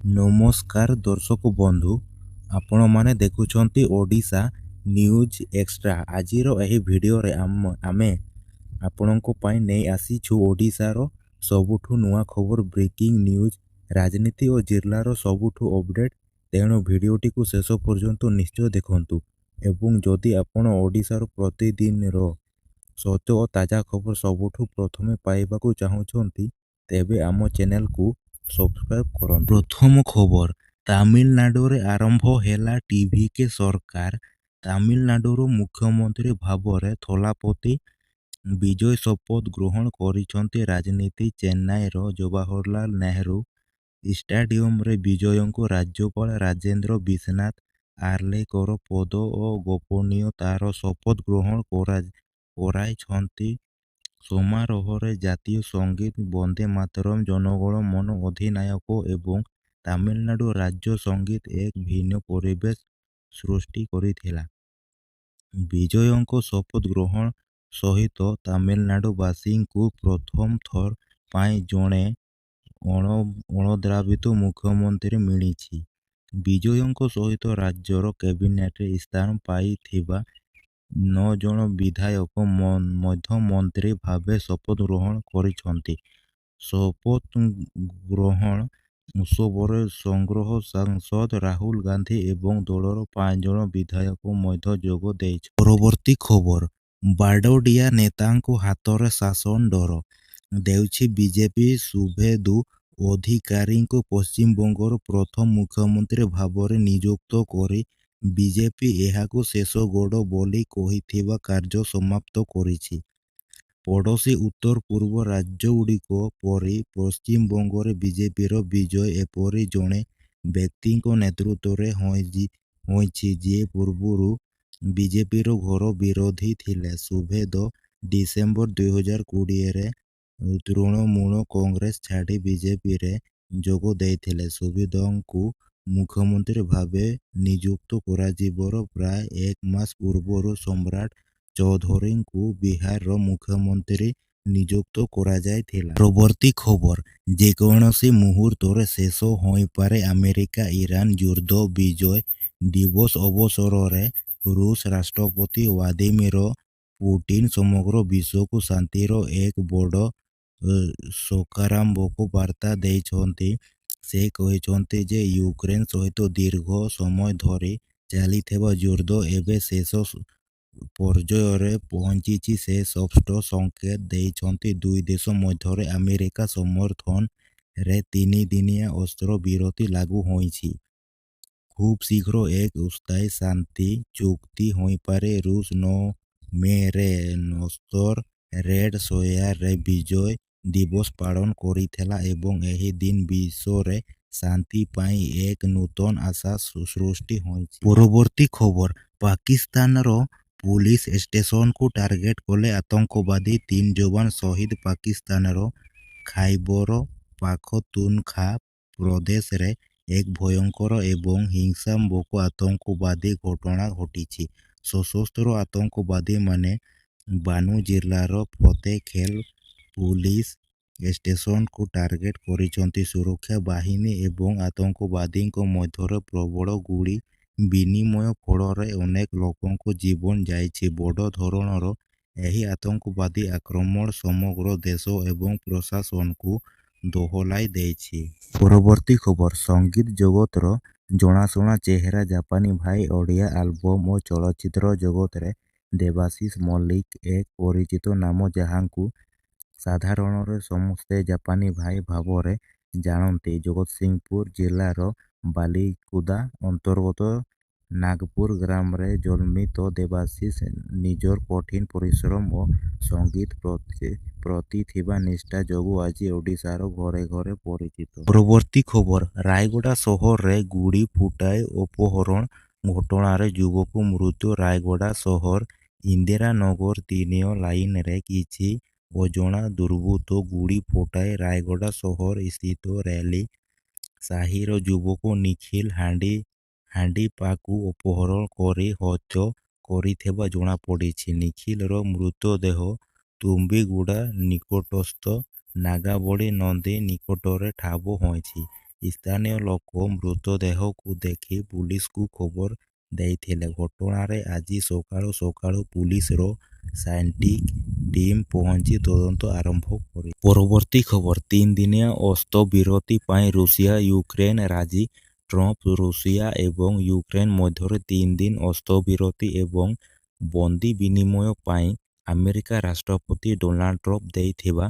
ନମସ୍କାର ଦର୍ଶକ ବନ୍ଧୁ, ଆପଣମାନେ ଦେଖୁଛନ୍ତି ଓଡ଼ିଶା ନ୍ୟୁଜ୍ ଏକ୍ସଟ୍ରା। ଆଜିର ଏହି ଭିଡ଼ିଓରେ ଆମେ ଆପଣଙ୍କ ପାଇଁ ନେଇ ଆସିଛୁ ଓଡ଼ିଶାର ସବୁଠୁ ନୂଆ ଖବର, ବ୍ରେକିଂ ନ୍ୟୁଜ୍, ରାଜନୀତି ଓ ଜିଲ୍ଲାର ସବୁଠୁ ଅପଡ଼େଟ୍। ତେଣୁ ଭିଡ଼ିଓଟିକୁ ଶେଷ ପର୍ଯ୍ୟନ୍ତ ନିଶ୍ଚୟ ଦେଖନ୍ତୁ ଏବଂ ଯଦି ଆପଣ ଓଡ଼ିଶାର ପ୍ରତିଦିନର ସତ୍ୟ ଓ ତାଜା ଖବର ସବୁଠୁ ପ୍ରଥମେ ପାଇବାକୁ ଚାହୁଁଛନ୍ତି, ତେବେ ଆମ ଚ୍ୟାନେଲକୁ ସବସ୍କ୍ରାଇବ୍ କରନ୍ତୁ। ପ୍ରଥମ ଖବର, ତାମିଲନାଡୁରେ ଆରମ୍ଭ ହେଲା ଟିଭିକେ ସରକାର। ତାମିଲନାଡୁର ମୁଖ୍ୟମନ୍ତ୍ରୀ ଭାବରେ ଥଲାପତି ବିଜୟ ଶପଥ ଗ୍ରହଣ କରିଛନ୍ତି। ରାଜନୀତି ଚେନ୍ନାଇର ଜବାହରଲାଲ ନେହେରୁ ଷ୍ଟାଡିୟମରେ ବିଜୟଙ୍କୁ ରାଜ୍ୟପାଳ ରାଜେନ୍ଦ୍ର ବିଶ୍ୱନାଥ ଆର୍ଲେକର ପଦ ଓ ଗୋପନୀୟତାର ଶପଥ ଗ୍ରହଣ କରାଇଛନ୍ତି। ସମାରୋହରେ ଜାତୀୟ ସଙ୍ଗୀତ ବନ୍ଦେ ମାତରମ୍, ଜନଗଣ ମନ ଅଧିନାୟକ ଏବଂ ତାମିଲନାଡୁ ରାଜ୍ୟ ସଙ୍ଗୀତ ଏକ ଭିନ୍ନ ପରିବେଶ ସୃଷ୍ଟି କରିଥିଲା। ବିଜୟଙ୍କ ଶପଥ ଗ୍ରହଣ ସହିତ ତାମିଲନାଡୁବାସୀଙ୍କୁ ପ୍ରଥମ ଥର ପାଇଁ ଜଣେ ଅଣଦ୍ରାବିଡ଼ ମୁଖ୍ୟମନ୍ତ୍ରୀ ମିଳିଛି। ବିଜୟଙ୍କ ସହିତ ରାଜ୍ୟର କ୍ୟାବିନେଟରେ ସ୍ଥାନ ପାଇଥିବା 9 ଜଣ ବିଧାୟକ ମଧ୍ୟ ମନ୍ତ୍ରୀ ଭାବେ ଶପଥ ଗ୍ରହଣ କରିଛନ୍ତି। ଶପଥ ଗ୍ରହଣ ଉତ୍ସବରେ କଂଗ୍ରେସ ସାଂସଦ ରାହୁଲ ଗାନ୍ଧୀ ଏବଂ ଦଳର 5 ଜଣ ବିଧାୟକ ମଧ୍ୟ ଯୋଗ ଦେଇଛନ୍ତି। ପରବର୍ତ୍ତୀ ଖବର, ବାଡ଼ଡିଆ ନେତାଙ୍କ ହାତରେ ଶାସନ ଡୋର ଦେଉଛି ବିଜେପି। ଶୁଭେନ୍ଦୁ ଅଧିକାରୀଙ୍କୁ ପଶ୍ଚିମବଙ୍ଗର ପ୍ରଥମ ମୁଖ୍ୟମନ୍ତ୍ରୀ ଭାବରେ ନିଯୁକ୍ତ କରି ବିଜେପି ଏହାକୁ ଶେଷ ଗଡ଼ ବୋଲି କହିଥିବା କାର୍ଯ୍ୟ ସମାପ୍ତ କରିଛି। ପଡ଼ୋଶୀ ଉତ୍ତର-ପୂର୍ବ ରାଜ୍ୟଗୁଡ଼ିକ ପରି ପଶ୍ଚିମବଙ୍ଗରେ ବିଜେପିର ବିଜୟ ଏପରି ଜଣେ ବ୍ୟକ୍ତିଙ୍କ ନେତୃତ୍ୱରେ ହୋଇଛି, ଯିଏ ପୂର୍ବରୁ ବିଜେପିର ଘୋର ବିରୋଧୀ ଥିଲେ। ଶୁଭେନ୍ଦୁ ଡିସେମ୍ବର 2020ରେ ତୃଣମୂଳ କଂଗ୍ରେସ ଛାଡ଼ି ବିଜେପିରେ ଯୋଗ ଦେଇଥିଲେ। ଶୁଭେନ୍ଦୁଙ୍କୁ ମୁଖ୍ୟମନ୍ତ୍ରୀ ଭାବେ ନିଯୁକ୍ତ କରାଯିବାର ପ୍ରାୟ ଏକ ମାସ ପୂର୍ବରୁ ସମ୍ରାଟ ଚୌଧୁରୀଙ୍କୁ ବିହାରର ମୁଖ୍ୟମନ୍ତ୍ରୀ ନିଯୁକ୍ତ କରାଯାଇଥିଲା। ପରବର୍ତ୍ତୀ ଖବର, ଯେକୌଣସି ମୁହୂର୍ତ୍ତରେ ଶେଷ ହୋଇପାରେ ଆମେରିକା-ଇରାନ ଯୁଦ୍ଧ। ବିଜୟ ଦିବସ ଅବସରରେ ରୁଷ ରାଷ୍ଟ୍ରପତି ଭ୍ଲାଦିମିର ପୁଟିନ ସମଗ୍ର ବିଶ୍ୱକୁ ଶାନ୍ତିର ଏକ ବଡ଼ ସକାରାତ୍ମକ ବାର୍ତ୍ତା ଦେଇଛନ୍ତି। ସେ କହିଛନ୍ତି ଯେ ୟୁକ୍ରେନ ସହିତ ଦୀର୍ଘ ସମୟ ଧରି ଚାଲିଥିବା ଯୁଦ୍ଧ ଏବେ ଶେଷ ପର୍ଯ୍ୟାୟରେ ପହଞ୍ଚିଛି। ସେ ସ୍ପଷ୍ଟ ସଙ୍କେତ ଦେଇଛନ୍ତି, ଦୁଇ ଦେଶ ମଧ୍ୟରେ ଆମେରିକା ସମର୍ଥନରେ 3 ଦିନିଆ ଅସ୍ତ୍ରବିରତି ଲାଗୁ ହୋଇଛି। ଖୁବ୍ ଶୀଘ୍ର ଏକ ସ୍ଥାୟୀ ଶାନ୍ତି ଚୁକ୍ତି ହୋଇପାରେ। ରୁଷ 9 ମେ'ରେ ମସ୍କୋର ରେଡ୍ ସ୍କୋୟାରରେ ବିଜୟ ଦିବସ ପାଳନ କରିଥିଲା ଏବଂ ଏହି ଦିନ ବିଶ୍ୱରେ ଶାନ୍ତି ପାଇଁ ଏକ ନୂତନ ଆଶା ସୃଷ୍ଟି ହୋଇଛି। ପରବର୍ତ୍ତୀ ଖବର, ପାକିସ୍ତାନର ପୁଲିସ ଷ୍ଟେସନକୁ ଟାର୍ଗେଟ କଲେ ଆତଙ୍କବାଦୀ, ତିନି ଯବାନ ସହିଦ। ପାକିସ୍ତାନର ଖାଇବର ପାଖତୁନଖ୍ୱା ପ୍ରଦେଶରେ ଏକ ଭୟଙ୍କର ଏବଂ ହିଂସାତ୍ମକ ଆତଙ୍କବାଦୀ ଘଟଣା ଘଟିଛି। ସଶସ୍ତ୍ର ଆତଙ୍କବାଦୀମାନେ ବାନୁ ଜିଲ୍ଲାର ଫତେ ଖେଲ ପୁଲିସ ଷ୍ଟେସନକୁ ଟାର୍ଗେଟ କରିଛନ୍ତି। ସୁରକ୍ଷା ବାହିନୀ ଏବଂ ଆତଙ୍କବାଦୀଙ୍କ ମଧ୍ୟରେ ପ୍ରବଳ ଗୁଳି ବିନିମୟ ଫଳରେ ଅନେକ ଲୋକଙ୍କ ଜୀବନ ଯାଇଛି। ବଡ଼ ଧରଣର ଏହି ଆତଙ୍କବାଦୀ ଆକ୍ରମଣ ସମଗ୍ର ଦେଶ ଏବଂ ପ୍ରଶାସନକୁ ଦୋହଲାଇ ଦେଇଛି। ପରବର୍ତ୍ତୀ ଖବର, ସଙ୍ଗୀତ ଜଗତର ଜଣାଶୁଣା ଚେହେରା ଜାପାନୀ ଭାଇ। ଓଡ଼ିଆ ଆଲବମ୍ ଓ ଚଳଚ୍ଚିତ୍ର ଜଗତରେ ଦେବାଶିଷ ମଲ୍ଲିକ ଏକ ପରିଚିତ ନାମ, ଯାହାଙ୍କୁ ସାଧାରଣରେ ସମସ୍ତେ ଜାପାନୀ ଭାଇ ଭାବରେ ଜାଣନ୍ତି। ଜଗତସିଂହପୁର ଜିଲ୍ଲାର ବାଲିକୁଦା ଅନ୍ତର୍ଗତ ନାଗପୁର ଗ୍ରାମରେ ଜନ୍ମିତ ଦେବାଶିଷ ନିଜର କଠିନ ପରିଶ୍ରମ ଓ ସଙ୍ଗୀତ ପ୍ରତି ଥିବା ନିଷ୍ଠା ଯୋଗୁଁ ଆଜି ଓଡ଼ିଶାର ଘରେ ଘରେ ପରିଚିତ। ପରବର୍ତ୍ତୀ ଖବର, ରାୟଗଡ଼ା ସହରରେ ଗୁଡ଼ି ଫୁଟାଇ ଅପହରଣ ଘଟଣାରେ ଯୁବକ ମୃତ୍ୟୁ। ରାୟଗଡ଼ା ସହର ଇନ୍ଦିରାନଗର 3 ଲାଇନରେ କିଛି ଅଜଣା ଦୁର୍ବୃତ୍ତ ଗୁଡ଼ି ଫୁଟାଇ ରାୟଗଡ଼ା ସହର ସ୍ଥିତ ରେଲି ସାହିର ଯୁବକ ନିଖିଲ ହାଣ୍ଡିପାକୁ ଅପହରଣ କରି ହତ୍ୟା କରିଥିବା ଜଣାପଡ଼ିଛି। ନିଖିଲର ମୃତଦେହ ତୁମ୍ବିଗୁଡ଼ା ନିକଟସ୍ଥ ନାଗାବଳୀ ନଦୀ ନିକଟରେ ଠାବ ହୋଇଛି। ସ୍ଥାନୀୟ ଲୋକ ମୃତଦେହକୁ ଦେଖି ପୁଲିସକୁ ଖବର ଦେଇଥିଲେ। ଘଟଣାରେ ଆଜି ସକାଳୁ ସକାଳୁ ପୁଲିସର ସାଇଣ୍ଟିଫିକ୍ ଟିମ୍ ପହଞ୍ଚି ତଦନ୍ତ ଆରମ୍ଭ କରିଛି। ପରବର୍ତ୍ତୀ ଖବର ତିନିଦିନିଆ ଅସ୍ତ୍ରବିରତି ପାଇଁ ରୁଷିଆ-ୟୁକ୍ରେନ ରାଜି ଟ୍ରମ୍ପ ରୁଷିଆ ଏବଂ ୟୁକ୍ରେନ ମଧ୍ୟରେ 3 ଦିନ ଅସ୍ତ୍ରବିରତି ଏବଂ ବନ୍ଦୀ ବିନିମୟ ପାଇଁ ଆମେରିକା ରାଷ୍ଟ୍ରପତି ଡୋନାଲ୍ଡ ଟ୍ରମ୍ପ ଦେଇଥିବା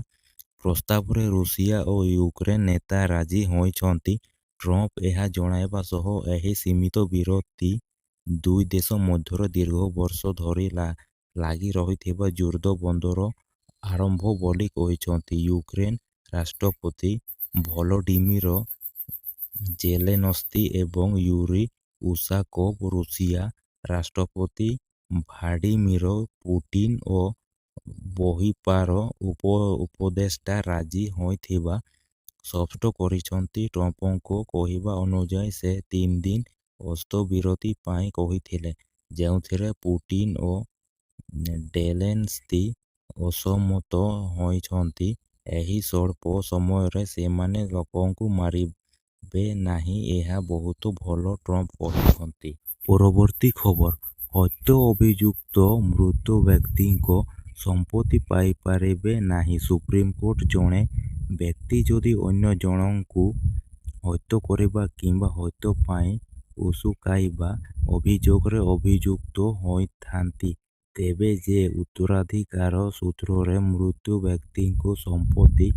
ପ୍ରସ୍ତାବରେ ରୁଷିଆ ଓ ୟୁକ୍ରେନ ନେତା ରାଜି ହୋଇଛନ୍ତି। ଟ୍ରମ୍ପ ଏହା ଜଣାଇବା ସହ ଏହି ସୀମିତ ବିରତି ଦୁଇ ଦେଶ ମଧ୍ୟରେ ଦୀର୍ଘ ବର୍ଷ ଧରି ଲାଗି ରହିଥିବା ଯୁଦ୍ଧ ବନ୍ଦର ଆରମ୍ଭ ବୋଲି କହିଛନ୍ତି। ୟୁକ୍ରେନ ରାଷ୍ଟ୍ରପତି ଭୋଲୋଡିମିର ଜେଲେନସ୍କି ଏବଂ ୟୁରି ଉଶାକୋଭ, ରୁଷିଆ ରାଷ୍ଟ୍ରପତି ଭ୍ଲାଡିମିର ପୁଟିନ ଓ ବ୍ୟାପାର ଉପଦେଷ୍ଟା ରାଜି ହୋଇଥିବା ସ୍ପଷ୍ଟ କରିଛନ୍ତି। ଟ୍ରମ୍ପଙ୍କ କହିବା ଅନୁଯାୟୀ ସେ 3 ଦିନ ଅସ୍ତ୍ରବିରତି ପାଇଁ କହିଥିଲେ, ଯେଉଁଥିରେ ପୁଟିନ ଓ ଜେଲେନସ୍କି ଅସହମତ ହୋଇଛନ୍ତି। ଏହି ସ୍ୱଳ୍ପ ସମୟରେ ସେମାନେ ଲୋକଙ୍କୁ ମାରିବେ ନାହିଁ, ଏହା ବହୁତ ଭଲ, ଟ୍ରମ୍ପ କହିଛନ୍ତି। ପରବର୍ତ୍ତୀ ଖବର ହତ୍ୟା ଅଭିଯୁକ୍ତ ମୃତ ବ୍ୟକ୍ତିଙ୍କ ସମ୍ପତ୍ତି ପାଇପାରିବେ ନାହିଁ ସୁପ୍ରିମକୋର୍ଟ ଜଣେ ବ୍ୟକ୍ତି ଯଦି ଅନ୍ୟ ଜଣଙ୍କୁ ହତ୍ୟା କରିବା କିମ୍ବା ହତ୍ୟା ପାଇଁ ଉସୁକାଇବା ଅଭିଯୋଗରେ ଅଭିଯୁକ୍ତ ହୋଇଥାନ୍ତି, ତେବେ ସେ ଉତ୍ତରାଧିକାର ସୂତ୍ରରେ ମୃତ ବ୍ୟକ୍ତିଙ୍କ ସମ୍ପତ୍ତି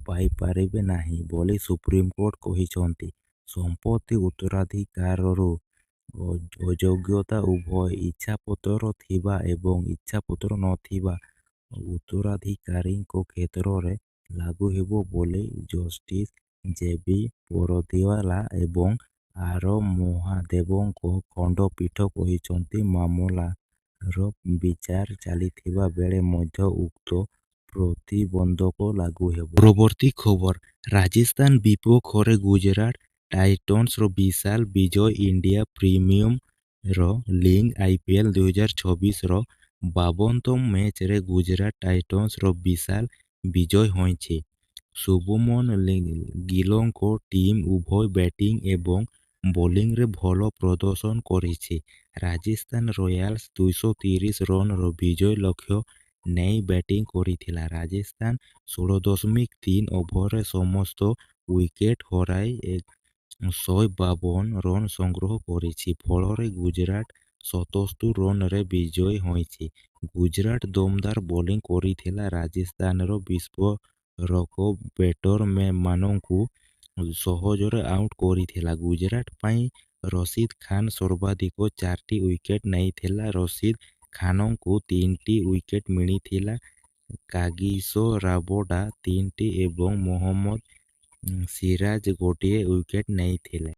ପାଇପାରିବେ ନାହିଁ ବୋଲି ସୁପ୍ରିମକୋର୍ଟ କହିଛନ୍ତି। ସମ୍ପତ୍ତି ଉତ୍ତରାଧିକାରରୁ ଅଯୋଗ୍ୟତା ଉଭୟ ଇଚ୍ଛାପତ୍ର ଥିବା ଏବଂ ଇଚ୍ଛାପତ୍ର ନଥିବା ଉତ୍ତରାଧିକାରୀଙ୍କ କ୍ଷେତ୍ରରେ ଲାଗୁ ହେବ ବୋଲି ଜଷ୍ଟିସ ଜେ ବି ପରଦିୱାଲା ଏବଂ ଆର ମହାଦେବନଙ୍କ ଖଣ୍ଡପୀଠ କହିଛନ୍ତି। ମାମଲାର ବିଚାର ଚାଲିଥିବା ବେଳେ ମଧ୍ୟ ଉକ୍ତ ପ୍ରତିବନ୍ଧକ ଲାଗୁ ହେବ। ପରବର୍ତ୍ତୀ ଖବର ରାଜସ୍ଥାନ ବିପକ୍ଷରେ ଗୁଜରାଟ ଟାଇଟନ୍ସର ବିଶାଳ ବିଜୟ ଇଣ୍ଡିଆ ପ୍ରିମିୟର ଲିଗ୍ ଆଇପିଏଲ୍ 2026ର 52ତମ ମ୍ୟାଚରେ ଗୁଜରାଟ ଟାଇଟନ୍ସର ବିଶାଳ ବିଜୟ ହୋଇଛି। ଶୁଭମନ ଗିଲଙ୍କ ଟିମ୍ ଉଭୟ ବ୍ୟାଟିଂ ଏବଂ ବୋଲିଂରେ ଭଲ ପ୍ରଦର୍ଶନ କରିଛି। ରାଜସ୍ଥାନ ରୟାଲ୍ସ 230 ରନର ବିଜୟ ଲକ୍ଷ୍ୟ ନେଇ ବ୍ୟାଟିଂ କରିଥିଲା। ରାଜସ୍ଥାନ 16.3 ଓଭରରେ ସମସ୍ତ ୱିକେଟ ହରାଇ 152 ରନ ସଂଗ୍ରହ କରିଛି। ଫଳରେ ଗୁଜରାଟ 77 ରନରେ ବିଜୟୀ ହୋଇଛି। ଗୁଜରାଟ ଦମଦାର ବୋଲିଂ କରିଥିଲା। ରାଜସ୍ଥାନର ବିସ୍ଫୋରକ ବ୍ୟାଟରମାନଙ୍କୁ ସହଜରେ ଆଉଟ କରିଥିଲା। ଗୁଜରାଟ ପାଇଁ ରଶିଦ ଖାନ ସର୍ବାଧିକ ଚାରିଟି ୱିକେଟ ନେଇଥିଲେ। ରଶିଦ ଖାନଙ୍କୁ ତିନିଟି ୱିକେଟ ମିଳିଥିଲା। କାଗିସୋ ରାବଡା ତିନିଟି ଏବଂ ମହମ୍ମଦ ସିରାଜ ଗୋଟିଏ ୱିକେଟ ନେଇଥିଲେ।